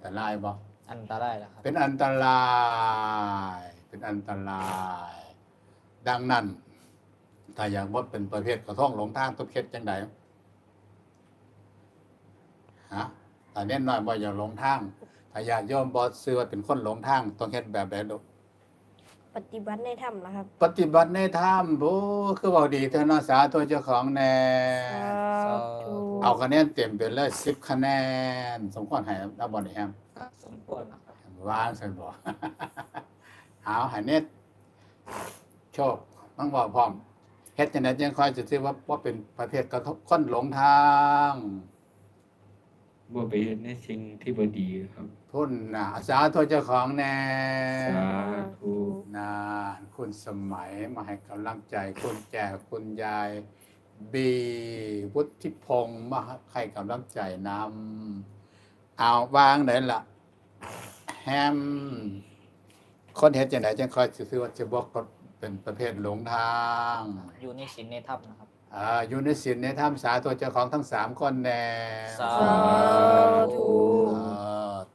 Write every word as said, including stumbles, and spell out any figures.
ตรายบ่ อันตรายแล้วครับ เป็นอันตราย เป็นอันตราย ดังนั้น ถ้าอยากบ่เป็นประเภทกระทงหลงทาง ต้องเฮ็ดจังใด๋ ฮะ ถ้าเน้นน้อยบ่อยากหลงทาง ถ้าญาติโยมบ่ซื่อว่าเป็นคนหลงทาง ต้องเฮ็ดแบบใด๋ลูก ปฏิบัติในธรรมนะครับ ปฏิบัติในธรรม โอ้ คือเว้าดีแท้เนาะ สาธุเจ้าของแน่ สาธุ เอาคะแนนเต็มไปเลย สิบคะแนน สมควรให้แล้วบ่นี่แฮม สมควรนะครับ วางซั่นบ่ เอาให้เน้นโชค ต้องเว้าพร้อม เฮ็ดจังใด๋จังค่อยจะถือว่าบ่เป็นประเภทกระทง คนหลงทาง บ่ไปเฮ็ดในสิ่งที่บ่ดีครับ พุ้นน่ะ สาธุเจ้าของแน่ สาธุ น่ะ คุณสมัยมาให้กำลังใจ คุณแจ คุณยาย บี วุฒิพงษ์มาให้กำลังใจนำ เอาวางไหนล่ะ แฮม คนเฮ็ดจังใด๋จังค่อยสิถือว่าจะบ่เป็นประเภทหลงทาง อยู่ในศีลในธรรมนะครับ อ่า อยู่ในศีลในธรรม สาธุเจ้าของทั้งสามคนแน่ สา ธุ เออ